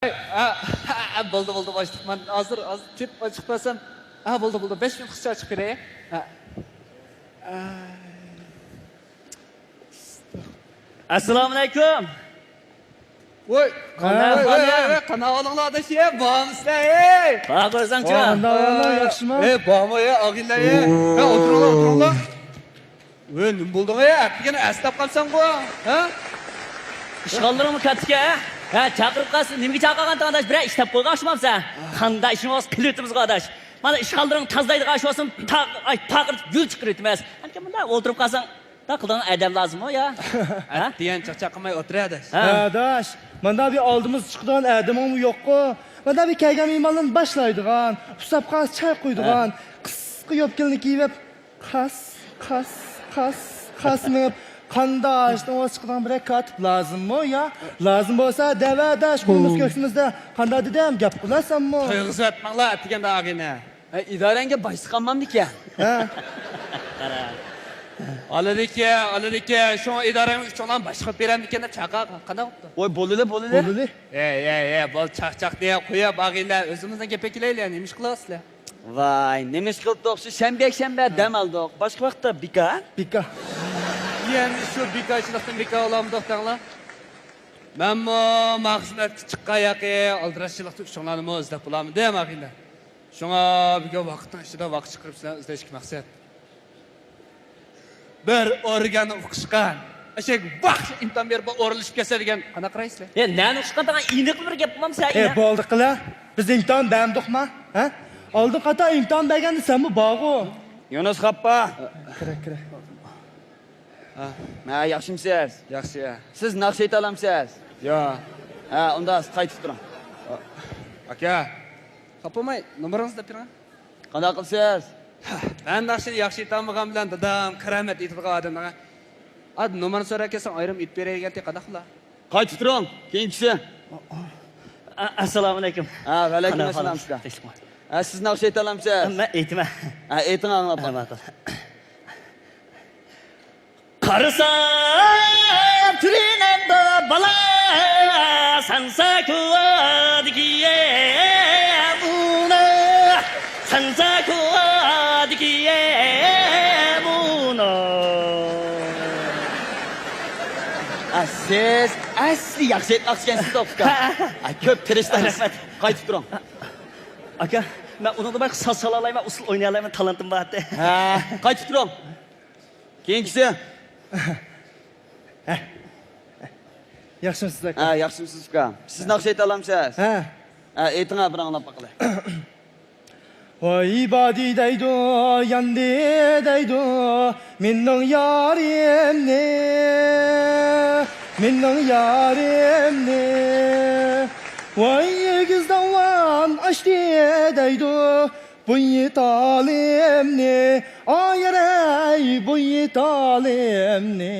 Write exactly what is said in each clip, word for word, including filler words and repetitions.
ھە، ھە، بولدى، بولدى، باشلىق. مەن ھازىر، ھازىر تېپىپ چىقىپ بەرسەم. ھە، بولدى، بولدى. بەش مىنۇتقىچە چىقىپ بېرەي. ھە. ئەسسالامۇئەلەيكۇم. ۋوي، ۋوي، ۋوي، قانداق ئەھۋالىڭلار، ئاداش، يا، بارمۇسىلەر، ھەي؟ بار، ئۆزۈڭچۇ؟ قانداق ئەھۋالىڭلار، ياخشىمۇ؟ ھەي، بارمۇ، يا، ئاغىنىلەر، يا؟ ھە، ئولتۇرۇڭلار، ئولتۇرۇڭلار. ۋوي، نېمە بولدۇڭ، يا؟ ئەتىگەن ئەسلەپ قاپسەنغۇ، ھە؟ ئىشخانىلىرىڭمۇ كەتتىكەن، ھە؟ ھە، چاقىرىپ قالسا، نېمىگە چاقىرغانتىڭ، ئاداش؟ بىرەر ئىش تاپقىلى قويغان ئوخشىمامسەن؟ قانداق ئىشىڭ بولسا قىلىۋېتىمىزغۇ، ئاداش. مانا ئىشخانىلىرىڭ تازىلايدىغان ئىش بولسۇن، تا-، ئاي، پارقىرىتىپ گۈل چىقىرىۋېتىمىز. ئەمدى مۇنداق ئولتۇرۇپ قالساڭ، دا قىلىدىغان ئادەم لازىممۇ يا؟ ھە؟ ئەتىگەن چاقچاق قىلماي ئولتۇر، ئاداش. ھە. ھە، ئاداش. مانا بىر ئالدىمىزدا چىقىدىغان ئادىمىڭمۇ يوققۇ. مانا بىر كەلگەن مېھمانلارنى باشلايدىغان، ئۇسساپ قالسا چاي قۇيىدىغان، ھە، قىسقا يوپكىلىنى كىيىۋېپ، قاس، قاس، قاس، قاس مېڭىپ، قانداش، ئىشتىن چىقىدىغان بىرەر كاتىپ لازىممۇ يا؟ لازىم بولسا دەۋە، ئاداش، قويىمىز كۆكسىمىزدە. قانداق دېدىم، گەپ قىلارسەنمۇ؟ تويغۇزۇۋەتمەڭلار ئەتىگەندە ئاغىنە. ھە، ئىدارەڭگە باش سىقالمامدىكەن؟ ھە. قارا. ئالىدىكەن، ئالىدىكەن، شۇڭا ئىدارەڭنى ئۈچۈڭلارنى باشقا بېرەمدىكەن دەپ چاقىرغان. قانداق بوپتۇ؟ ۋاي، بولىلى، بولىلى. بولىلى. ھەي، ھەي، ھەي، بول، چاقچاقنى قويۇپ، ئاغىنىلەر، ئۆزىمىزنىڭ گېپىگە كېلەيلى، نېمە ئىش قىلىۋاتىسىلەر؟ ۋاي، نېمە ئىش قىلىپتۇق؟ شۇ شەنبە، يەكشەنبە دەم ئالدۇق. باشقا ۋاقىتتا بىكار. بىكار. يەنە شۇ بىكارچىلىقتىن بىكار بولامدۇق دەڭلار. مەنمۇ ما خىزمەتكە چىققان ياقى ئالدىراشچىلىقتا ئۈچۈڭلارنىمۇ ئىزدەپ بولامدىم ئاغىنە. شۇڭا بۈگۈن ۋاقىتنىڭ ئىچىدە ۋاقىت چىقىرىپ سىلەرنى ئىزدەشكە مەقسەت. بىر ئورگاننى ئوقۇشقا ئەشەك ۋاقىت ئىمتىھان بېرىپ ئورۇنلىشىپ كەلسە دېگەن قانداق قارايسىلەر؟ ئە، نەنى ئوقۇشقا دېگەن ئېنىقلا بىر گەپ قىلمامسىلەر؟ ئە، بولدى قىلە. بىز ئىمتىھان بەرمىدۇقما؟ ھە؟ ئالدىن قاتا ئىمتىھان بەرگەندە سەنمۇ بارغۇ. يۇنۇس خاپپا. كىرە، كىرە. ھە، ياخشىمۇسىز؟ ياخشى. سىز ناخشا ئېيتالامسىز؟ ياق. ھە، ئۇندا سىز قايتىپ تۇرۇڭ. ئاكا، خاپا بولماي، نومۇرىڭىزنى دەپ بېرىڭ. قانداق قىلىسىز؟ مەن ناخشىنى ياخشى ئېيتالمىغان بىلەن دادام كارامەت ئېيتىدىغان ئادەم. ئا، نومۇرنى سوراپ كەلسەڭ ئايرىم ئېيتىپ بېرەي دېگەنتى، قانداقلا؟ قايتىپ تۇرۇڭ، كېيىنكىسى. ئە-، ئەسسالامۇئەلەيكۇم. ھە، ۋەئەلەيكۇم ئەسسالام، ئۇكا. ھە، سىز ناخشا ئېيتالامسىز؟ مەن ئېيتىمەن. ھە، ئېيتىڭ، ئاڭلاپ باقاي. ماقۇل. قارىسام تۈرۈنەمدۇ بالا، سانساكۇۋادىكى يەمۇنا، سانساكۇۋادىكى يەمۇنا. ئا، سىز ئەسلى ياخشى ئېيتماقچى ئىكەنسىز، ئۇكا. ئا، كۆپ تىرىشتىڭىز. رەھمەت. قايتىپ تۇرۇڭ. ئاكا، مەن ئۇنىڭدىن باشقا ساز سالالايمەن، ئۇسسۇل ئوينىيالايمەن، تالانتىم بار ئىدى. ھە، قايتىپ تۇرۇڭ. كېيىنكىسى. ياخشىمۇسىز، ئاكا؟ ھە، ياخشىمۇسىز، ئۇكا؟ سىز ناخشا ئېيتالامسىز؟ ھە. ھە، ئېيتىڭ، بىر ئاڭلاپ باقىلى. ۋاي بادى دەيدۇ، ياندى دەيدۇ، مېنىڭ يارىمنى، مېنىڭ يارىمنى. ۋاي ئېگىز داۋان ئاشتى دەيدۇ، بۇ يېتالىمنى، ئايرەي بۇ يېتالىمنى،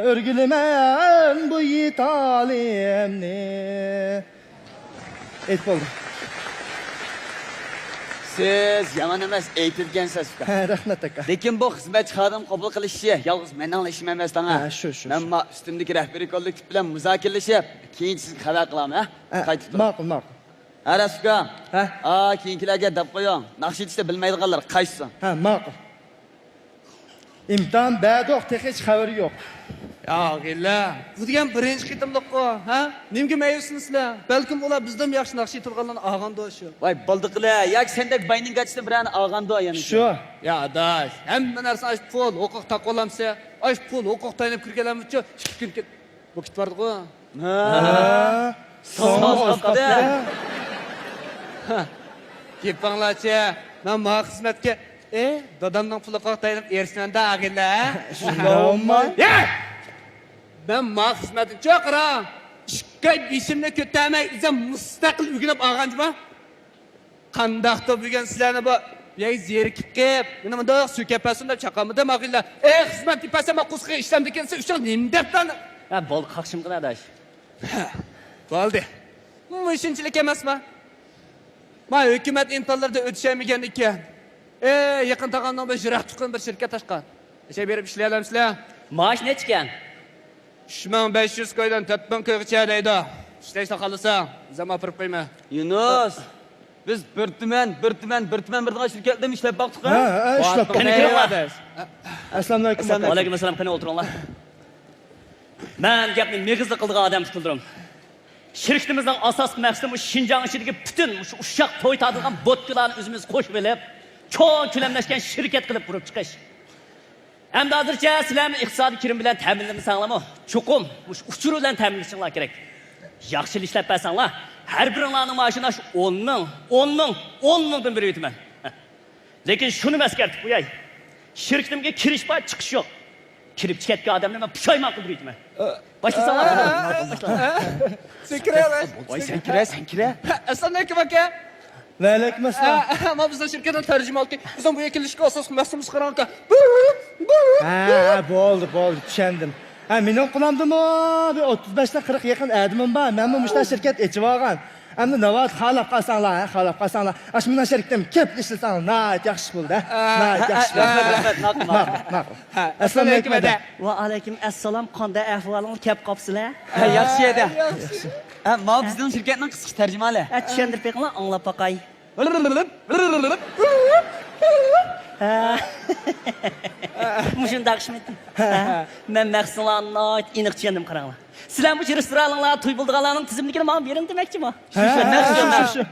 ئۆرگىلىمەن بۇ يېتالىمنى. ئېيتىپ بولدۇم. سىز يامان ئەمەس، ئېيتىدىكەنسىز، ئۇكا. ھە، رەھمەت، ئاكا. لېكىن بۇ خىزمەتچى خادىم قوبۇل قىلىش ئىشى يالغۇز مېنىڭلا ئىشىم ئەمەس، داڭا. ھە، شۇ، شۇ، مەن شۇ. ما ئۈستۈمدىكى رەھبىرىي كوللېكتىپ بىلەن مۇزاكىرىلىشىپ، كېيىن سىزگە خەۋەر قىلامەن، ھە؟ ھە، قايتىپ تۇرۇڭ. ماقۇل، ماقۇل. ھە، راست ئۇكا. ھە؟ ئا، كېيىنكىلەرگە دەپ قويۇڭ. ناخشا ئېيتىشتا بىلمەيدىغانلار قايسى؟ ھە، ماقۇل. ئىمتىھان بەردۇق، تېخىچە خەۋىرى يوق. يا ئاغىلە، بۇ دېگەن بىرىنچى قېتىملىققۇ، ھە؟ نېمىگە مەيۈسلىنىسىلەر؟ بەلكىم ئۇلار بىزدىنمۇ ياخشى ناخشا ئېيتىدىغانلارنى ئالغاندۇ شۇ. ۋاي، بولدى قىلە، ياكى سەندەك باينىڭ گاچىسىدىن بىرەرنى ئالغاندۇ يەنە شۇ. شۇ. يا ئاداش، ھەممە نەرسىنى ئاشۇ پۇل، ھوقۇق تاقىۋالامسە؟ ئاشۇ پۇل، ھوقۇق تايىنىپ كىرگەنلەرمۇچۇ ئىككى كۈن كېت-، بۇ كېتىۋاردىغۇ. ھە. ساڭا ئاز قاپتۇ. گېپىڭلارچە، مەن ما خىزمەتكە، ئى، دادامنىڭ پۇلىغا تايىنىپ ئېرىشىمەن-دە، ئاغىنىلەر. شۇنداقمۇ؟ يە! مەن ما خىزمەتنى چوقۇرا ئىككى ئاي بېشىمنى كۆتەرمەي، ئۆزۈم مۇستەقىل ئۆگىنىپ ئالغان جۇما. قانداقتۇ بۈگۈن سىلەرنى بۇ يەي زېرىكىپ قېپ، مېنى مۇنداق سۆكەپ بەرسۇن دەپ چاقالمىدىم، ئاغىنىلەر. ئى، خىزمەت دېپەسە، ما قورسىقى ئىشلەمدىكىنسە، ئۈچۈڭ نېمە دەپتۇ؟ ھە، بولدى، قاقشىمىغىن ئاداش. ھە، بولدى. مۇشۇنچىلىك ئەمەسما؟ ما ھۆكۈمەت ئىمتىھانلىرىدا ئۆتۈشەلمىگەن ئىكەن. ئى، يېقىن تاغامنىڭ بىر يىراق تۇغقىنى بىر شىركەت ئاچقان. ئىشەي بېرىپ ئىشلىيەلەمسىلەر؟ مائاش نەچچىكەن؟ ئۈچ مىڭ بەش يۈز كويدىن تۆت مىڭ كويغىچە دەيدۇ. ئىشلەشنى خالىساڭ، بىزەم ئاپىرىپ قويما. يۇنۇس، بىز بىر تۈمەن، بىر تۈمەن، بىر تۈمەن بىر دېگەن شىركەتتىمۇ ئىشلەپ باقتۇق، ھە؟ ھە، ھە، ئىشلەپ باقتۇق. قېنى كىرىڭلار. ئەسسالامۇئەلەيكۇم. ئەسسالامۇئەلەيكۇم. ۋەئەلەيكۇم ئەسسالام. قېنى ئولتۇرۇڭلار. مەن گەپنى مېغىزلىق قىلىدىغان ئادەم تۇتۇلدۇم. شىركىتىمىزنىڭ ئاساسلىق مەقسىتى مۇشۇ شىنجاڭ ئىچىدىكى پۈتۈن مۇشۇ ئۇششاق توي تارتىدىغان بوتكىلارنى ئۆزىمىز قوشۇۋېلىپ، چوڭ كۆلەملەشكەن شىركەت قىلىپ قۇرۇپ چىقىش. ئەمدى ھازىرچە سىلەرمۇ ئىقتىسادىي كىرىم بىلەن تەمىنلىمىسەڭلارمۇ، چوقۇم مۇشۇ ئۇچۇر بىلەن تەمىنلىشىڭلار كېرەك. ياخشى ئىشلەپ بەرسەڭلار، ھەر بىرىڭلارنىڭ مائاشىنى ئاشۇ ئون مىڭ، ئون مىڭ، ئون مىڭدىن بېرىۋېتىمەن. لېكىن شۇنىمۇ ئەسكەرتىپ قوياي، شىركىتىمگە كىرىش بار، چىقىش يوق. كىرىپ چىقىۋەتكەن ئادەمنى مەن پۇشايمان قىلدۇرۇۋېتىمەن. باشلىساڭلار. سەن كىرە، سەن كىرە. ۋاي، سەن كىرە، سەن كىرە. ئەسسالامۇئەلەيكۇم، ئاكا. ۋەئەلەيكۇم ئەسسالام. ھە، مانا بىزنىڭ شىركەتنىڭ تەرجىمىھالى. بىزنىڭ بۇ يەرگە كېلىشكە ئاساسلىق مەقسىتىمىز قاراڭ، ئاكا. ھە، ھە، بولدى، بولدى، چۈشەندىم. ھە، مېنىڭ قولۇمدىمۇ بىر ئوتتۇز بەشتىن قىرىق يېقىن ئادىمىم بار. مەنمۇ مۇشۇنداق شىركەت ئېچىۋالغان. ئەمدى ناۋادا خالاپ قالساڭلار، ھە، خالاپ قالساڭلار، ئاشۇ مېنىڭ شىركىتىمگە كېلىپ ئىشلىسەڭلار ناھايىتى ياخشى بولدى، ھە. ناھايىتى ياخشى بولدى. رەھمەت، رەھمەت، ماقۇل، ماقۇل. ماقۇل، ماقۇل. ھە، ئەسسالامۇئەلەيكۇم، ئەسسالامۇئەلەيكۇم، ھەدە. ۋەئەلەيكۇم ئەسسالام، قانداق ئەھۋالىڭلار، كەپ قاپسىلە؟ ھە، ياخشى، ھەدە. ھە، ماۋۇ بىزنىڭ شىركەتنىڭ قىسقىچە تەرجىمىھالى. ھە، چۈشەندۈرۈپ بېقىڭلار، ئاڭلاپ باقاي. ھە. مۇشۇنداق ئىشمىكىن؟ ھە. مەن مەقسىتىڭلارنى ناھايىتى ئېنىق چۈشەندىم، قاراڭلار. سىلەر مۇشۇ رېستورانىڭلار توي بولىدىغانلارنىڭ تىزىملىكىنى ماڭا بېرىڭ دېمەكچىمۇ؟ ھە، ھە، شۇ، شۇ، شۇ.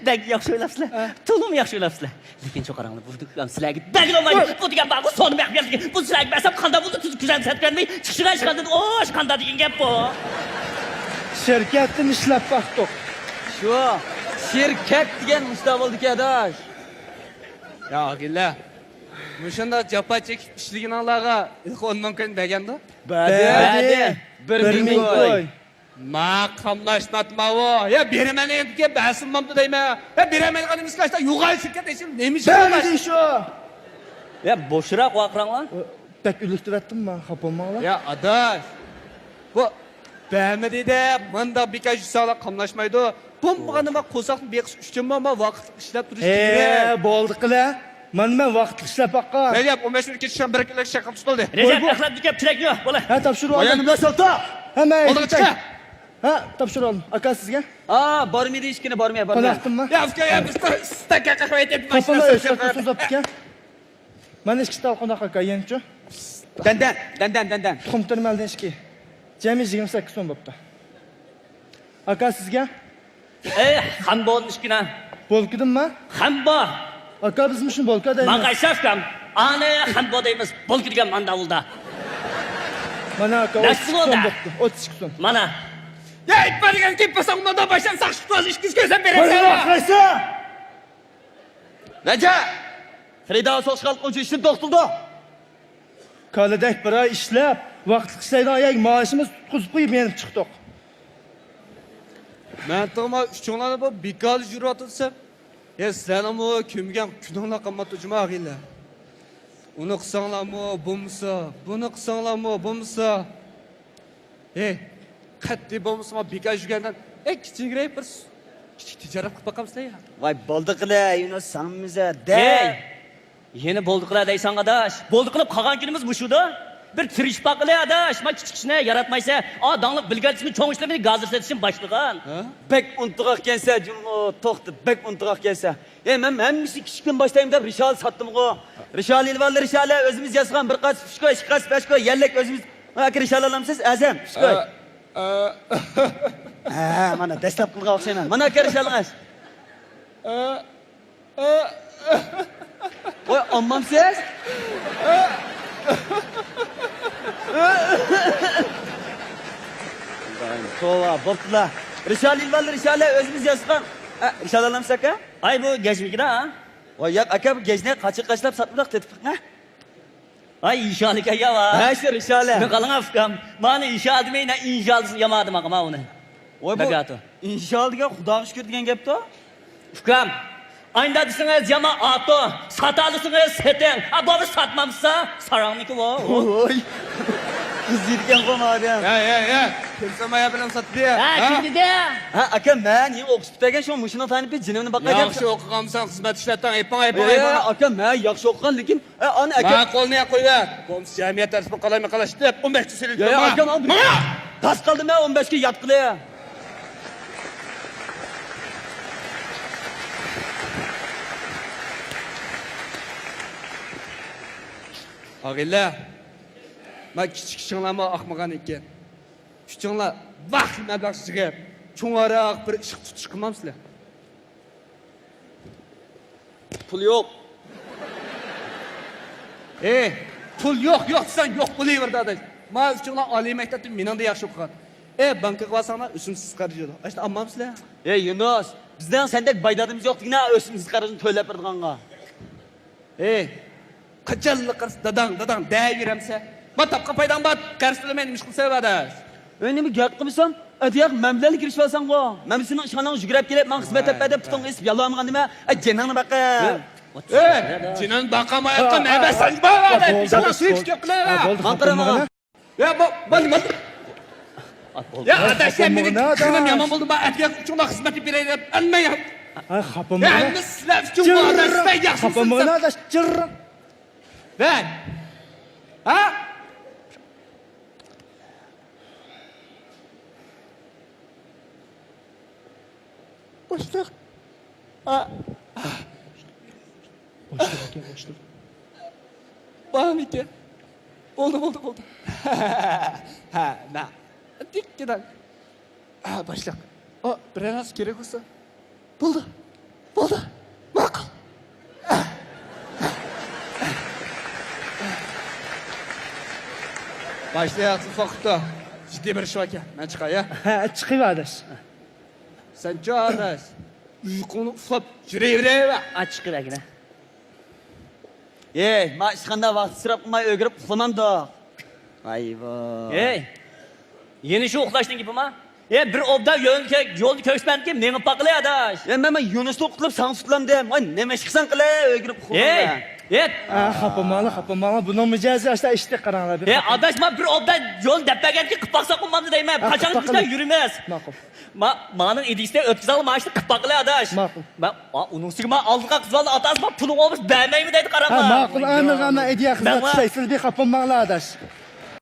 بەك ياخشى ئويلاپسىلەر. تولىمۇ ياخشى ئويلاپسىلەر. لېكىن شۇ قاراڭلار، بۇ دۇكان سىلەرگە بەرگىلى بولمايدۇ. بۇ دېگەن بارغۇ، سودا مەخپىيەتلىكى. بۇ سىلەرگە بەرسەم قانداق بولىدۇ؟ تۈزۈك كۆرسەتمەي چىقىشىڭلار ھېچقاندىن. ئوش، قانداق دېگەن گەپ بۇ؟ شىركەتتىمۇ ئىشلەپ باقتۇق. شۇ شىركەت دېگەن مۇشۇنداق بولىدىكەن، ئاداش. يا ئاغىلە، مۇشۇنداق جاپا چېكىپ ئىشلىگىنىڭلارغا ھېلىقى ئون مىڭ كوينى بەرگەندۇ؟ بەردى. بەردى. بىر مىڭ كوي. ما قاملاشماپتىماۋۇ. يا بېرىمەن دېگەن بەرسۇن مامدۇ دەيمەن. يا بېرەلمەيدىغان نېمىسى كاشتا يوغان شىركەت ئېچىلىپ نېمە ئىش بار؟ بەردى شۇ. يا بوشراق ۋارقىراڭلار. بەك ئۈلۈكتۈرۈۋەتتىم مەن، خاپا بولماڭلار. يا ئاداش، بۇ بەرمىدى دەپ مۇنداق بىكار يۈرسەڭلار قاملاشمايدۇ. بولمىغاندا مانا قورساقنى بېقىش ئۈچۈنمۇ مانا ۋاقىتلىق ئىشلەپ تۇرۇش كېرەك. بولدى قىلە. مانا مەن ۋاقىتلىق ئىشلەپ باققان. رەجەپ، ئون بەش مىنۇت كېچىكسەڭ بىر كىلو شەكىل تۇتۇلدى. رەجەپ، ئەخلەت دېكەپ كېرەك يوق، بولە. ھە، تاپشۇرۇۋالدىم. ۋايا نېمە سالتا؟ ھە، مەن ئالدىغا چىقە. ھە، تاپشۇرۇۋالدىم. ئاكا سىزگە. ئا، بارمىدى ئىشكىنە، بارماي، بارماي. قوناقتىنمۇ؟ يا ئۇكا، يا بىز ئىستەك قەھۋە ئېتىپ قاپىلا ئۆچكە سوزۇپتىكەن. مانا ئىككى تال قوناق ئاكا، يەنچۇ. دەندەن، دەندەن، دەندەن. تۇخۇم تۈرمەلدىن ئىككى. جەمئىي يىگىرمە سەككىز سوم بوپتۇ. ئاكا سىزگە. ئەي، خەنبودىن ئىككىنە. بولكىدىنمۇ؟ خەنبو. ئاكا بىز مۇشۇنى بولكا دەيمىز. ماڭا ئىشەن ئۇكام. ئانى خەنبو دەيمىز. بولكا دېگەن مانا داۋۇلدا. مانا ئاكا، ئوتتۇز ئىككى سوم بوپتۇ. ئوتتۇز ئىككى سوم. مانا. يا ئېيتما دېگەن گەپ بولسا ئۇنىڭدا باشلام ساقچى تۇتۇۋالسا ئىككى يۈز كۆرسەم بېرەسەن. نەجە؟ خېرىدار سوقۇشقا ئالقۇنچە ئىشتىن توختىلىدۇ. كالىدەك بىر ئاي ئىشلەپ، ۋاقىتلىق ئىشلەيدىغان يەرگە مائاشىمىز قۇزۇپ قويۇپ يېنىپ چىقتۇق. مەن تېخىمۇ ئۈچۈڭلارنى بۇ بىكارلا يۈرۈۋاتىدۇ دېسەم، يا سىلەرنىڭمۇ كۆمگەن كۈنۈڭلار قالماپتۇ جۇما ئاغىلە. ئۇنى قىلساڭلارمۇ بولمىسا، بۇنى قىلساڭلارمۇ بولمىسا. ھەي، قەتئىي بولمىسا، بىكار يۈرگەندىن، ئەي، كىچىكرەك بىر س-، كىچىك تىجارەت قىلىپ باقامسىلەر يا؟ ۋاي، بولدى قىلە، يۇنۇس، ساڭىمىزە دە. ھەي، يەنە بولدى قىلە دەيسەن، ئاداش. بولدى قىلىپ قالغان كۈنىمىز مۇشۇدا. بىر تىرىشىپ باققىلى، ئاداش. ما كىچىك ئىشنى ياراتمايسەن. ئا، داڭلىق بىل گېيتسمۇ چوڭ ئىشلىرىنى ھازىر سېتىشنى باشلىغان. ھە؟ بەك ئۇنتۇغاق ئىكەنسەن، جۇمۇ. توختى، بەك ئۇنتۇغاق ئىكەنسەن. ھەي، مەن ھەممىسى كىچىكتىن باشلايمەن دەپ رىشالە ساتتىمغۇ. رىشالە ئېلىۋالدى، رىشالە ئۆزىمىز ياسىغان بىر قاچ پۇشكو، ئىككى قاچ پەشكو، يەللىك ئۆزىمىز. ئاكا، رىشالە ئالامسىز؟ ئەزەم، پۇشكو. ئە، ئە. ھە، مانا دەسلەپ قىلغان ئوخشايمەن. مانا ئاكا، رىشالىڭىز. ئە، ئە. ۋاي، ئالمامسىز؟ توۋا، بوپتۇلا. رىشالە ئېلىۋالدى، رىشالە ئۆزىمىز ياسىغان. ئە، رىشالە ئالامسىز ئاكا؟ ئاي، بۇ گەجمىكىدا، ھە؟ ۋاي ياق ئاكا، بۇ گەجنى قاچىغا قاچىلاپ ساتمىدۇق، تېتىپ بېقىڭە. ھاي، ئىشالىكەن يا ۋا. ھە، شۇ ئىشالە. مېنى قالاڭ ئۇكام. مانا ئىشالە دېمەي، نە ئىنشالىسى يامادى ماقا ما ئۇنى. ۋاي بۇ ئىنشال دېگەن خۇداغا شۈكۈر دېگەن گەپتۇ. ئۇكام، ئايندا دېسىڭىز يامان ئاتو، ساتالىسىڭىز سېتىڭ. ئا، بابا ساتمامسا، ساراڭنىكى ۋو. ۋوي. قىز دېيدىكەنغۇ ما ئادەم. ھە، ھە، ھە. كىم ساڭا بىلەن ساتتى؟ ھە، ھە؟ كىم دېدى؟ ھە، ئاكا، مەن يېڭى ئوقۇتۇپ پۈتتۈرگەن شۇ مۇشۇنىڭ تانىپى جېنىمنى باقاي دەپ. ياخشى ئوقۇغانمىساڭ، خىزمەت ئىشلەتتىڭ، ئېپىڭ، ئېپىڭ، ئېپىڭ. ئاكا، مەن ياخشى ئوقۇغان، لېكىن، ئە، ئانا ئاكا. مانا قولنى قويۇۋەر. بولمىسا جەمئىيەت تەرىپىدىن قالايمۇ قالاش دەپ، ئون بەشكە سېلىپ. يا، يا، ئاكا، ماڭا تاس قالدىم، ئە، ئون بەشكە يات قىلىپ. ئاغىلە، ما كىچىك ئىشىڭلارمۇ ئاقمىغان ئىكەن. ئۈچۈڭلار ۋاق مەبلەغ يىغىپ، چوڭراق بىر ئىشقا تۇتۇش قىلمامسىلەر؟ پۇل يوق. ئېي، پۇل يوق، يوق دېسەڭ يوق بولۇۋېرىدۇ ئاداش. ما ئۈچۈڭلار ئالىي مەكتەپتە مېنىڭدىن ياخشى ئوقۇغان. ئېي، بانكىغا بارساڭلار ئۆسۈمسىز قەرز يېدۇ. ئاشۇنى ئالمامسىلەر؟ ئېي يۇنۇس، بىزنىڭ سەندەك باي دادىمىز يوق دېگىنە ئۆسۈمسىز قەرزنى تۆلەپ بېرىدىغانغا. ھەي، قاچانلا قارىسا داداڭ، داداڭ دەۋېرەمسەن؟ ما تاپقان پايداڭ بار، قەرز تۆلىمەي نېمە ئىش قىلىسەن ئاداش؟ ئەي، نېمە گەپ قىلمىسام، ئەدىياق مەن بىلەن كىرىشىۋالساڭغۇ. مەن سېنىڭ ئىشخاناڭغا يۈگۈرۈپ كېلىپ، ماڭا خىزمەت ئەپ بەر دەپ پۇتۇڭغا ئېسىپ يالۋۇرمىغان نېمە؟ ئەي، جېنىڭنى باققىن. ھەي، جېنىڭنى باقالمايۋاتقان نەبە سەن بار ئاداش. بولدى، بولدى، بولدى. ماڭا قاراڭ. يا، بۇ، بۇ، بۇ، يا، ئاداش، يا، مېنىڭ جېنىم يامان بولدى، ما ئەتىگە ئۈچۈڭلار خىزمەت بېرەي دەپ، ئەلمەي. ھاي، خاپا يا، بولما. ھەممە سىلەر ئۈچۈن بۇ ئاداش، سىلەر ياخشى. خاپا بولما ئاداش، جىر. ۋەي. ھە؟ بوشلۇق. ھە. بوشلۇق ئىكەن، بوشلۇق. بارمىكەن؟ بولدى، بولدى، بولدى. ھە، مە. دىككىدە. ھە، باشلىق. ئۇ، بىرەر نەرسە كېرەك بولسا. بولدى. بولدى. ماقۇل. باشلىق، سوقۇپتۇ. جىددىي بىر ئىش باركەن. مەن چىقاي، يا؟ ھە، چىقىۋەر ئاداش. سەنچۇ ئاداش، ئۇيقۇڭنى ئۇخلاپ يۈرۈۋېرەيۋە. ئاچىقى بەرگىنە. ھەي، ما ئىشخانىدا ۋاقىت ئىسراپ قىلماي ئۆگىرىپ ئۇخلىمامدۇق. ۋايۋو. ھەي، يەنە شۇ ئۇخلاشنىڭ گېپىما؟ ھەي، بىر ئوبدان يولنى كۆ-، يولنى كۆرسىتىمەنكى مېڭىپ باققىلى ئاداش. ھەي، مەن، مەن يۇنۇسنى قۇتۇلۇپ ساڭا سۇتلامدىم. ۋاي، نېمە ئىش قىلساڭ قىلە، ئۆگىرىپ ئۇخلىمامدۇ. ھەي، ھەي. ئا، خاپا بولماڭلار، خاپا بولماڭلار. بۇنىڭ مىجەزى ئاشتا ئىشتە قاراڭلار. ھەي، ئاداش، ما بىر ئوبدان يولنى دەپ بەرگەنكى قىلىپ باقساق بولمامدۇ دەيمەن. ئا، قاچان قىلىپ باققىلى. يۈرىمىز. ماقۇل. ما، مانىڭ ئىدىيىسىنى ئۆتكۈزەڭلار، مانا شۇنى قىلىپ باققىلى ئاداش. ماقۇل. ما، ما، ئۇنىڭ ئۈستىگە ما ئالدىغا قىز بالىنى ئاتاسى ما پۇلۇڭ بولمىسا بەرمەيمەن دەيدۇ، قاراڭلار. ھە، ماقۇل، ئاندىغا مانا ئىدىيە خىزمەت ئىشلەيسىز، بىر خاپا بولماڭلار ئاداش.